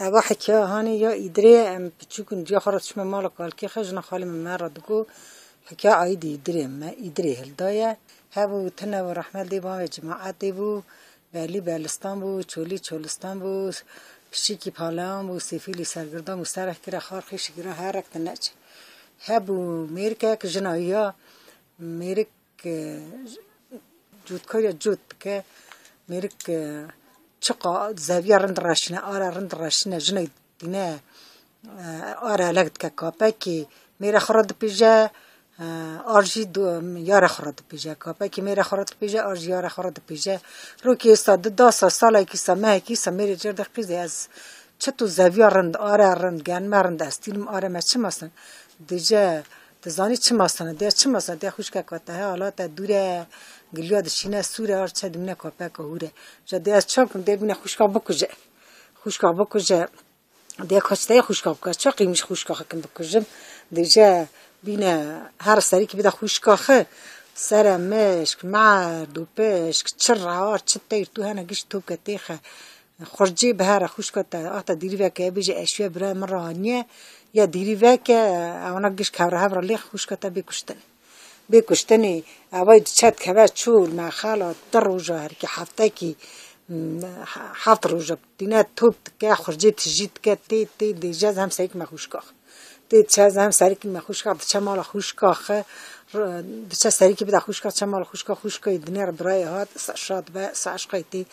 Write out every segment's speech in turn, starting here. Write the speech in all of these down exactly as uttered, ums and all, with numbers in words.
Eva hekaya hanê ya Îdirê, em piçûk in, diya xwe re diçime mala kalkê xwe, jina xalê min me re digo, hekaya aîdî Îdirê me, Îdirê hildaye. Hebû tune û rehmet lê bavê cemaetê bû, belî belistan bû, çolî çolistan bû, piçîkî palewan bû, sêfîlî sergirdan bû, serek kire xar xîşî kire herek tune çi. Hebû mêrikek jina ya, mêrik e, cûtkariya cût dike, mêrik, e, çiqa zeviya rind reşine, ara rind reşine, jinek dîne, e, ara elek dike, kapekî mêra xwe re dipêje, e, ar jî du-, yara xwe re dipêje, kapekî mêra xwe re dipêje, ar jî yara xwe re dipêje. Rokê êsta di da sa, salekî sa, mehekî sa, mêrê cêr de qîzê ez çi tu zeviya rind, ara rind, genme rind, ez tînim ara me çi mesin? Dije, tu zanî çi masana, dê çi masa, dê xwişkek we te he, ala te dûre, giliya dişîne, sûre, ar çe dimîne kapeka hûre. Ja dê ez çap kim, dê bîne xwişka bikuje. Xwişka bikuje, dê kaç te xwişka bike, çi qîmiş xwişka xwe kim bikujim. Dije bîne her serî ki bide xwişka xwe, sere mişk, mer, dûpişk, çi rear, çi teyr tu hene giş top ke têxe. Xurcê bi here xwişka te, ata dîrî veke, bêje eşiya birayê min re haniye, ya dîrî veke, ewana giş kevre hev re lê xwişka te bê kuştin. Bê kuştinê, evay diçe dikeve çûl, mexela, di roja herkî heftekî, m, heft roja, dîne top dike, xurcê tijî dike, tê, tê, dêje ez hem seyik me xwişka. Tê diçe ez hem serikî me xwişka, diçe mala xwişka xwe, r-, diçe serikî bide xwişka, çe mala xwişka, xwişka yê dinê re birayê hat, sa şad be, sa eşqay tê.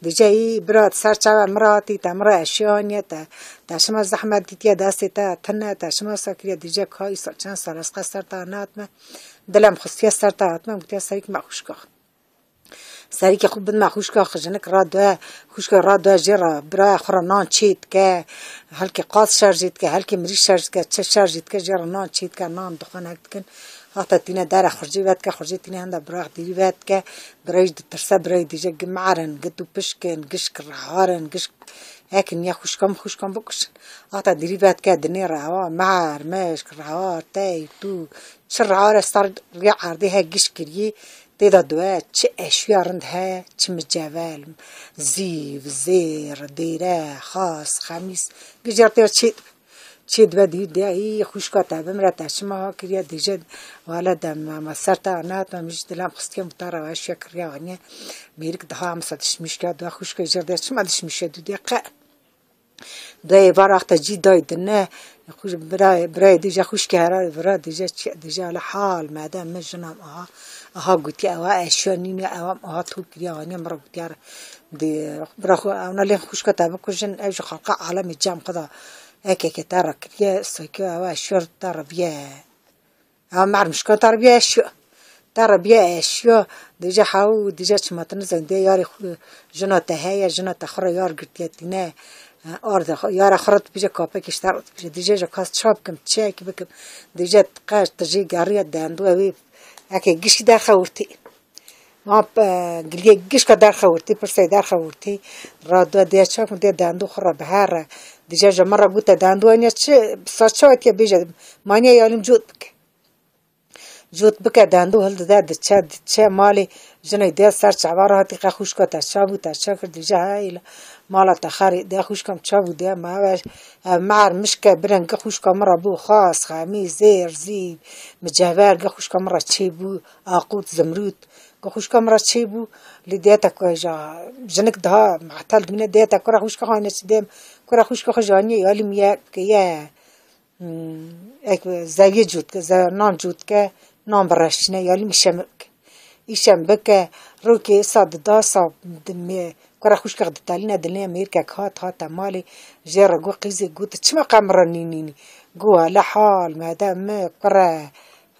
Dije yî bira, ser çawa min re hatî, te min re eşiya haniye, te, te şima zehmet dîtiye, destê te tune, te şima sa kiriye, dije ka îsa çend sal ez qe ser te nehatime, dilem xistiye ser te hatime, gotiye serikî me xwişka. Serikê xwe bidime xwişka xwe, jinik radwe, xwişka radwe jê re biraya xwe re nan çê dike, helkê qaz şer jê dike, helkê mirî şer dike, çi şer jê dike, jê re nan çê dike, nan dixwe nek dikin. Hata tîne dere xurcê vedike, xurcê tîne henda bira dîrî vedike, bira jî ditirse, bira jî dije gi merin, gi tu pişkin, gişk reharin, gişk ekin ya xwişka min, xwişka min bikuşin. Hata dîrî vedike dinê re ewa mer, mişk, rehar, tey, tu, çi rehar e sar riya erdê he giş kiriyê, Tê de due çi eşûya rind he, çi micevel, zîv, zêr, dêre, xas, xemîs, gijar tê çê dibe. Çê dibe dî, dê, î, xwişka te bimre, te çima ha kiriye, dêje, wele de me, me ser te nehatme, min jî dilem xistiye, min te re eşûya kiriye aniye. Mêrik daha em sa dişmişkiya, due xwişka jêr de çima dişmişiye, dû dê qe. Dayê var axte cî day dine, xwîş-, birayê, birayê dije xwişkê herayê vira, dije çi, dije ala hal mede, min jinam aha, aha gotiye ewa eşya nîne, ewa aha tu kiriye, aniye min re gotiye re. Di, bira xwe, ewna lê xwişka te bikujin, ew ji xalqa alemê cem xwe da, ekeke te re kiriye, seke ewa eşya te re biye. Ewa mermişka te re biye eşya. Te re biye eşya. Dije hew, dije çima tu nizan, dê yarê xwe, jina te heye, jina te xwe re yar girtiye tîne. Arde xwe, yara xwe re dibije, kapekê ji te re dibije. Dije ji kas ça bikim, çiyekî bikim. Dije qeş, tu jê geriye dendu, ew ê, eke gişkî derxewirtî. Ma, e, giliyê gişka derxewirtî, pirsê derxewirtî. Radwe dê çak min dê dendu xwe re bi her re. Dije ji min re gote dendu aniye çi, sa ça etiye bêje, maniye yalim cot bike. Cot bike, dendu hildide, diçe, diçe malê, jinê dê ser çava re hatî, qe xwişka te ça bû, te ça kir, dije heyla, mala te xerê, dê xwişka min ça bû, dê me ev, ev mer mişke, birenge xwişka min re bû, xas, xemî, zêr, zî, micever, ge xwişka min re çê bû, aqut, zimrût, ge xwişka min re çê bû, lê dê te ku ja, jinik daha metel dimîne, dê te kura xwişka xwe ne çi dêm, kura xwişka xwe janiye, yalim ye, ye. Hmm, ek zeviyê cût ke, ze-, nan cût ke, nan bireşîne, ya lîm îşem bike. Îşem bike, rokê sa dida sa di me-, kura xwişkek ditelîne, dilê mêrkek hat, hate malê, jê re got, qîzê got, çima qe min re nînînî? Got, hele hal, mede mi, kure,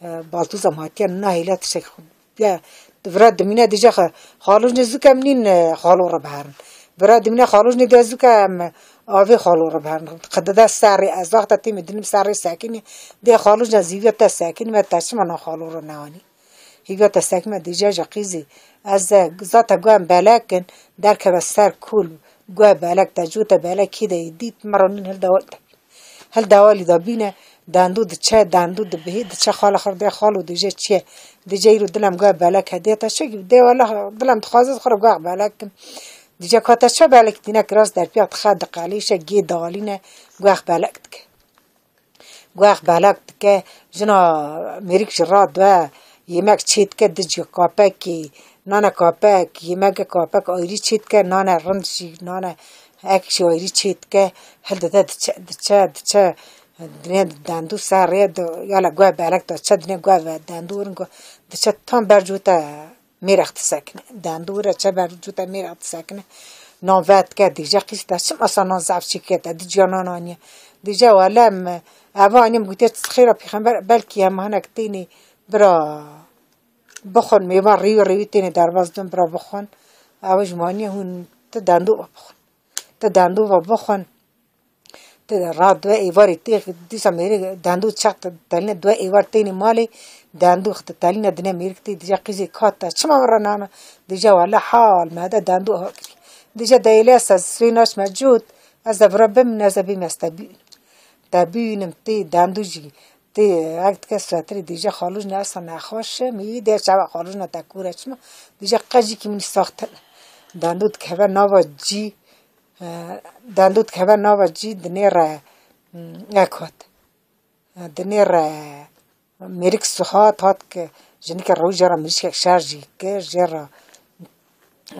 e, baltûza min hatiye, nahêle tiştek xwe. Ya, vira dimîne dije xe-, xalûjnê zû ke em nîn, e, xalo re biherin. Vira dimîne xalûjnê de zû ke em avê xalo re biherin. Qe dide serê, ez wexta têmê dinim serê sekinî, dê xalûjne zîviya te sekinî me, te çima na xalo re neanî? Hîviya te sekinî me dije ji qîzî. Ez, e, zate guhem belek in, derkeve ser kul, guhe belek te, cû te belek kî de yî dît, me re nîn hilde werte. Hil dewalî de bîne, dendu diçe, dendu dibihî, diçe xala xwe re dê xalo dije çi ye? Dije îro dilem guhe belek hediye te çi kî? Dê wele dilem dixwaze xwe re guhe belek kim. Dîca kate çi belek tîne kiras derpiya dixe diqelîşe gê dalîne guex belek dike. Guex belek dike, jina mêrik ji ra due yemek çê dike, dicî kapekî, nane kapek, yemeke kapek ayrî çê dike, nane rind jî, nane ek jî ayrî çê dike, hildide diçe, diçe, diçe, dinê dendû serê, di, ya le guex belek de çe dinê guex ve dendû ringo, diçe tam ber cû te mêrex disekine. Dendû re çe ber cû te mêrex disekine. Nan vedike, dîje qîs te çima sa nan zaf çêke te, dicîya nan aniye. Dîje wele em, eva anîm gutiye, xêra pêxember, belkî em hinek tênî bira bixwin, mêvan rîwî rîwî tênê derbas dibin, bira bixwin. Ew ji maniye hûn ti dendû ve bixwin. Ti dendû ve bixwin. Ti ra due êvarê tê, dîsa mêrik dendû çax te telîne due êvar tênê malê, dendû xwe te telîne dine mêrik tê, dîje qîzê kat te, çima min re nana? Dîje wele hal me de dendû ha kirî. Dîje de êlê se swê naç me cût, ez de vira bim, ez de bîm, ez te bîn. Te bînim tê, dendû jî tê, ek dike suetirê, dîje xalûj ne esa nexweş e, mi dê çawa xalûj ne te kûr e, çima? Dîje qecîkî min saxtin. Dendû dikeve nava cî, E, dendû dikeve nava cî, dinêre, mm, ek hat. E, dinêre mêrik suhat hat ki jinike rewî jê re mirîşkek şer jî kir, jê re,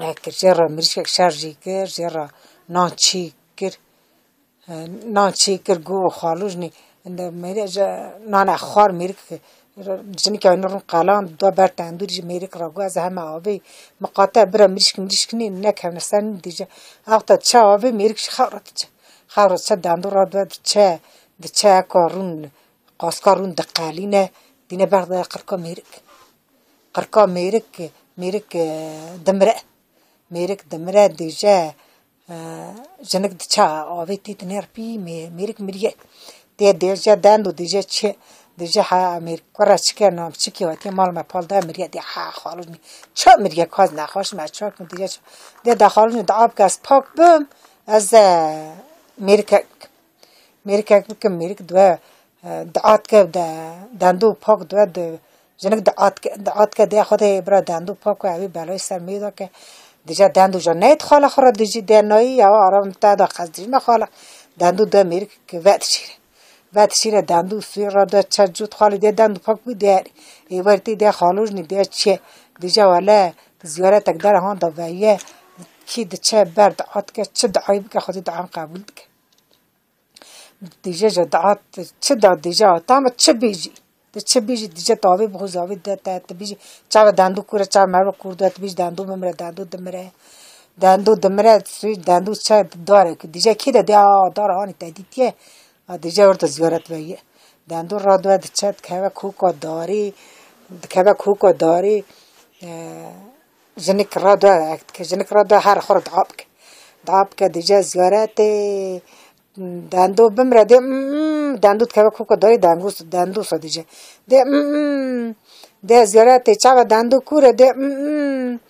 e, kir, jê re mirîşkek şer jî kir, jê re nan çî kir. E, nan çî kir, got, xalûjnî, indi mêrê ji nane xwar mêrik, jinikê wî rûn qelan da ber tendûrî ji mêrik re, got, ez heme avê, miqate bira mirîşk mirîşk nî, nekevne ser nî dîje. Ew te çe avê mêrik ji xew re diçe. Xew re diçe, dendû re due diçe, diçe eka rûn, qaska rûn diqelîne, dîne ber de qirka mêrik. Qirka mêrik, mêrik, e, dimire. Mêrik dimire, dîje, e, jinik diçe avê tê dinêr pî, mê-, mêrik miriye. Tê dêje dendû dîje çi, dîje ha mêrik kura çike nam çikê hatiye mal me pal da miriye, dê ha xalûj min çi miriye, kaz nexweş me çak min dîje çi. Dê da xalûj min da ab kes pak bim, ez, e, mêrikek, mêrikek bikim, mêrik due, e, diatke de, dendû pak due de, jinik diatke, diatke dê xwe de bira dendû pak ku ew ê belayê ser mêda ke, dîje dendû ja neyt xala xwe re dîjî dê nayî ya ara min te da xez dîjme xala. Dendû de mêrik ke vet şîre. Vet şîre dendû suy re de çe cût xalî dê dendû pak bû dê êvarî tê dê xalûjnî dê çi. Dîje wele ziyaretek der han da veye kî diçe ber diatke çi diayî bike xwedî dian qebûl dike. Dîje ji diat çi da dîje tam çi bêjî. Di çi bêjî dîje tavê bixwe zavê de te, tu bêjî çawa dendû kûr e, çawa merve kûr de, tu bêjî dendû bimire, dendû dimire. Dendû dimire, dendû çe dare ku dîje kê de dê a dar hanî te dîtiye. A dîje orada ziyaret ve ye. Dendû radwe diçe dikeve koka darê, dikeve koka darê, e, jinik radwe ek dike, jinik radwe her xwe re diap ke. Diap ke dîje ziyaretê, Dendo bimre dê, mm, mm, dendo dikeve koka darê dengo, dendo sadece. Dê, mm, mm. Dê ziyaretê çava dendo kure dê, mm, mm.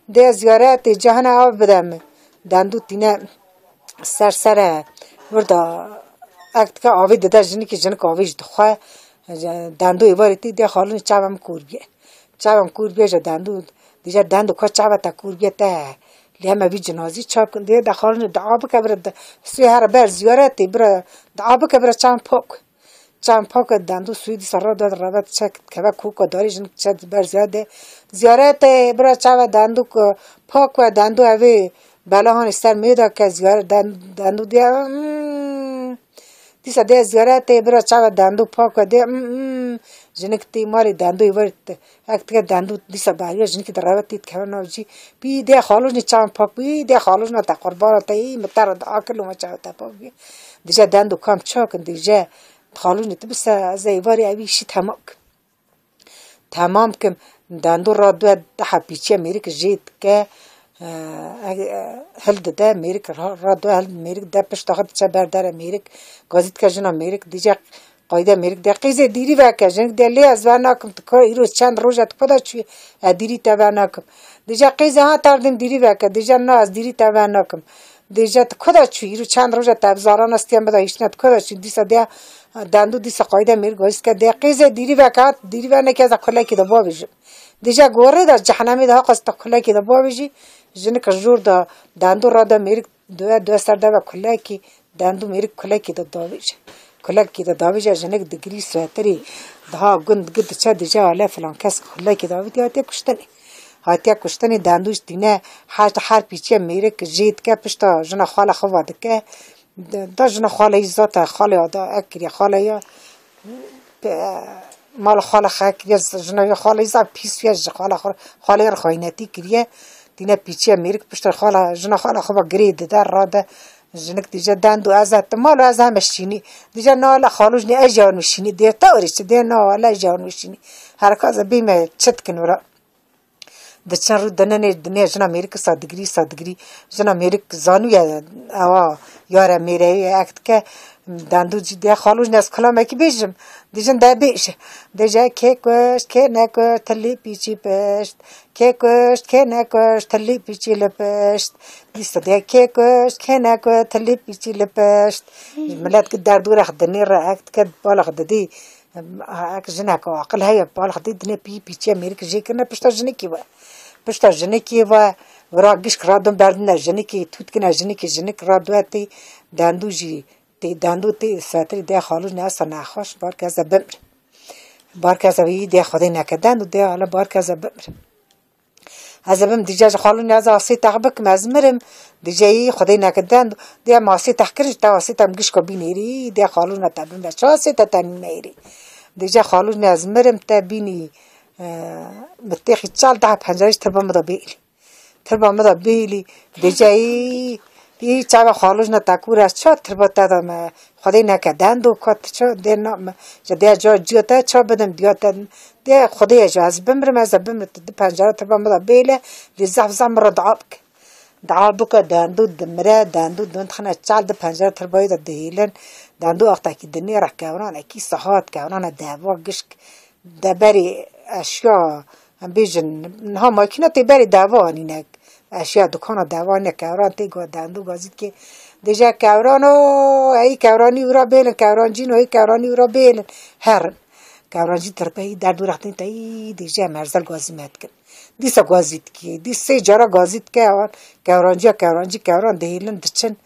Dê ziyaretê cahine av bide mi. Dendo tîne ser sere. Burada ek dike avê dide jinikê, jinik avê jî dixwe. Dendo êvarê tê dê xalûnê çava min kor bîye. Çava min kor bîye ji dendo. Dije dendo ka çava te kor bîye te. Lê me vî cinazî çap kin. Dê de xalûnê dua bike bira de. Sê here ber ziyaretê bira. Dua bike bira çavan pak. Çavan pak e dendo suyê dîsa re de reve çek keve koka darê jin çe ber ziyaretê. Ziyaretê bira çava dendo ku pak we dendo evê bela hanê ser mêda ke ziyaret den-, dendo diye. Hmm. Dîsa dê ziyaretê bira çava dendo pak e dê, mm, mm, jinik tê malê dendo êvarê te. Ek dike dendo dîsa beriya jinikê direve tê dikeve nav cî. Pî dê xalûjnê çavan pak bî, dê xalûjna te qurbana te yî, min te re dua kir, loma çava te pak bî. Dije dendo kam çak in, dije xalûjnê tu bise, ez ê êvarê evî şî temam kim. Temam kim, dendo radwe daha pîçiye mêrik jê dike, e, e, hildide mêrik ra-, radwe hild mêrik de pişta xwe diçe ber dere mêrik, gazî dike jina mêrik, dije qayde mêrik de qîzê dîrî veke, jinik de lê ez ve nakim, tu ka îro çend roj e tu ka da çûyî, e dîrî te ve nakim. Dije qîzê ha tardin dîrî veke, dije na ez dîrî te ve nakim. Dêje tu ku de çû, îro çend roja te bi zarana stiyan bida hiştine, tu ku de çû, dîsa dê dendû dîsa qayde mêrik gazî dike, dê qêzê dîrî veke hat, dîrî ve neke ez a kulekî de bavêjim. Dêje gorê de cehenemê de haqas te kulekî de bavêjî, jinik jor de dendû rade mêrik due, due ser de ve kulekî, dendû mêrik kulekî de davêje. Kulekî de davêje, jinik digirî sweterî daha gund gund diçe dêje ale filan kes kulekî davêtiye hatiye kuştinê. Hatiye kuştinê dendû ji tîne her, her pîçiye mêrik jê dike pişta jina xala xwe va dike. Da jina xaleyî zate xalê ada ek kiriye xaleya. Pe-, mala xala xe kiriye z-, jina ya xaleyî zat pîs ya ji xala xwe, xalê re xaynetî kiriye. Tîne pîçiye mêrik piştre xala, jina xala xwe va girê dide rade. Jinik dîje dendû ez e, tu mal ez heme şînî. Dîje na le xalû jî ne ez jî şînî. Dê te orê çi dê na le ez jî şînî. Herka ze bîme çi dikin ora. Diçin rû dinenê dinê jina mêrik sa digirî, sa digirî. Jina mêrik zanû ye ewa yare mêreyê ek dike. Dendû cî diye xalû jine ez kulamekî bêjim. Dijin de bêj. Dije kê kuşt, kê nekuşt, tilî pîçî pişt. Kê kuşt, kê nekuşt, tilî pîçî li pişt. Dîsa diye kê kuşt, kê nekuşt, tilî pîçî li pişt. Milet ki derdû rex dinê re ek dike balax didî. Em, a, ek jineka aqil heye, bal xwe dê dinê pî, pîçiya mêrik jê kirine pişta jinikê ve. Pişta jinikê ve, vira gişk radin berdine jinikê, tût kine jinikê, jinik radwe tê, dendû jî tê, dendû tê, setirî dê xalû ne esa nexweş, barke ez e bimir. Barke ez e yî dê Xwedê neke dendû dê ale barke ez e bimir. Ez ê bim dîce ji xalûnê ez asê tex bikim, ez mirim. Dîce yî Xwedê neke dend, dê em asê tex kirin, te asê te em gişka bînêrî, dê xalûna te bim ve. Çi asê te te nîneyîrî? Dîce xalûnê ez mirim, te bînî, e, bi têxî çal daha pencerê ji tirba min de bêlî. Tirba min de bêlî, dîce yî, yî çawa xalûna te kûr ez ça tirba te de me. Xwedê neke dendo ka tu ça dê na me. Ji dê ca ciya te ça bidim diya te. Dê Xwedê ji ez bimrim, ez e bimrim, tu di pencere tirba min de bêle, lê zehf zehf min re dua bike. Dua bike, dendû dimire, dendû dindixine çal di pencere tirbayê de dihêlin. Dendû axtekî dinê re kewranekî sahat, kewrane deva gişk, de berê eşya, em bêjin, niha makîna tê berê deva anîne. Eşya dukana deva anîne, kewran tê go-, dendû gazî dikê. Dêje kewrano, ey kewranî wira bêlin, kewrancîno, ey kewranî wira bêlin. Herin. Kewrancî tirpeyî derdû rextên te, î dêje merzel gazî me dikin. Dîsa gazî dikê, dî sê cara gazî dike, ewan kewranciya kewrancî kewran dihêlin diçin.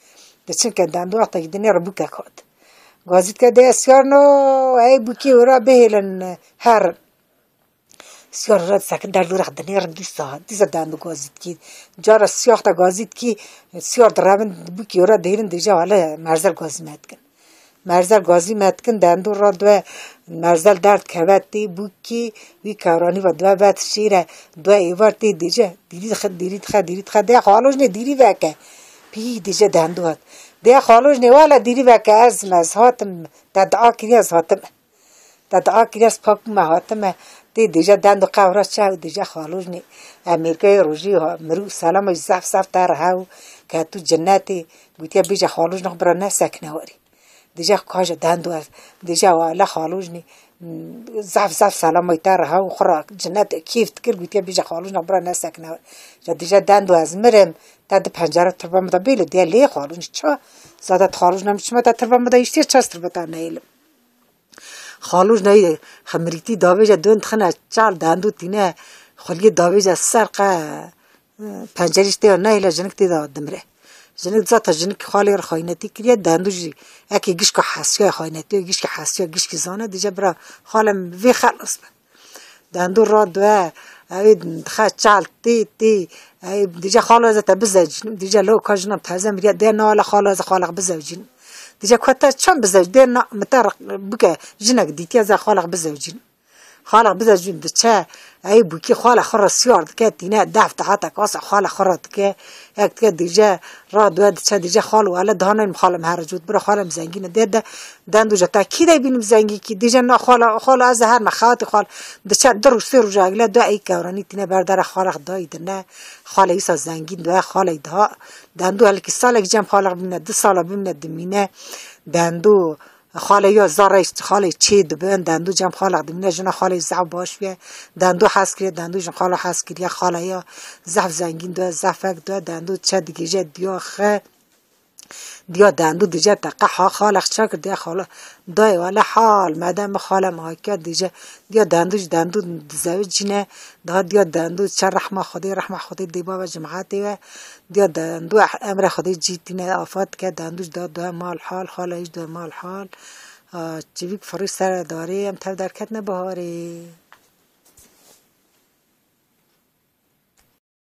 Diçin ke dendû wextekî dinê re bûkek hat. Gazî dike dê siyarno, ey bûkê wira bihêlin herin. Siyar re sekin derdû rex dinêrin dîsa, dîsa dendû gazî dikî. Cara siyar te gazî dikî, siyar direvin bûkê wira dihêlin dêje wele merzel gazî me dikin. Merzel gazî me dikin, dendû re due merzel derd keve tê bûkî, wî kewranî ve due vet şêre, due êvar tê dêje, dîrî dixe, dîrî dixe, dîrî dixe, dê xalûjnê dîrî veke. Pî dêje dendû hat. Dê xalûjnê wele dîrî veke ez me, ez hatim, te dua kiriye ez hatime. Te dua kiriye ez pak bûme hatime. Tê dêje dendû qewra çew dêje xalûjnê. Em mêrkeyê rojî ha, mirû selama zehf zehf te re hew, ke tu cinnetê, gotiye bêje xalûjnê xwe bira nesekine warê. Dije kaje dendo ez, dije wele xalûjnê, zaf zaf selamay te re hew xwe re cinet kêf dikir, gotiye bije xalûjna bira nesekine. Ja dije dendo ez mirim, te di pencere tirba min de bêle diye lê xalûjnê ça? Zade tu xalûjna min çima te tirba min de hiştiye ças tirba te neylim? Xalûjna yê xemirîtî davêje dön dixine çal dendo tîne xuliyê davêje ser qe. Pencerî ji tê ya nehêle jinik tê de dimire. Jinik zata jinik xalê re xaynetî kiriye, dendû jî ekê gişka hesiya xaynetî, gişkî hesiya, gişkî zane, dije bira xalem vê xelas be. Dendû ra due, ew ê dixe çal tê, tê, ew dije xalo ez te bizewcînim, dije lo ka jina teze miriye, dê na le xalo ez xalek bizewcînim. Dije ku te çend bizewc, dê na, mi te bike jinek dîtiye ez xalek bizewcînim. Xala bize jûn diçe, ey bûkî xala xwe re siyar dike, tîne def dihate kasa xala xwe re dike, ek dike dîje ra due diçe dîje xalo ele daha neynim xalem here cût bira xalem zengîn e. Dê de dendû je te kî de bînim zengî kî, dîje na xala, xala ez her me xewatî xal diçe du roj sê roj egle due ey kewranî tîne berdere xalek dayî dine, xale îsa zengîn due xale daha dendû helkî salek cem xalek bimine, du sala bimine dimîne, dendû Xalê ya zerrey xalê çê dibin, dendû cem xalek dimîne, jina xalê zaf baş bûye, dendû hez kiriye, dendû jin xala hez kiriye, xalê ya zaf zengîn due, zaf fek due, dendû çe digêje diya xe. Diya dendû dije teqe ha xalex çar kir diya xala. Dayê wele hal mede mi xale mi hakiya dije. Diya dendû ji dendû dizewicîne. Daha diya dendû çe rehma Xwedê, rehma Xwedê dê bava cemaetê ve. Diya dendû eh, emre Xwedê cî tîne afat ke dendû ji da due mal hal, xale jî due mal hal. Ah, çivîk firî sere darê, em tev derketine biharê.